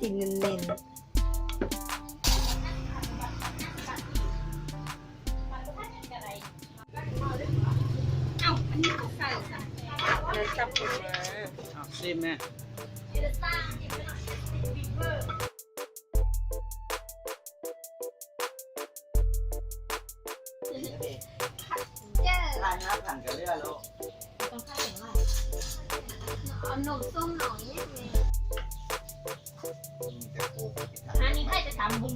ຊີ້ນເນັ້ນໆ. ເອົ້າ ອັນນີ້ເຂົາໃສ່ສັບ ເອົາ ຊີມແມ່. ເຈົ້າ ລ້ານຫ້າພັນກໍເຫຼືອໂລດ. ເອົານົມສົ້ມເອົາຫຍັງແດ່? ອັນນີ້ໃຜຈະທຳບຸນ?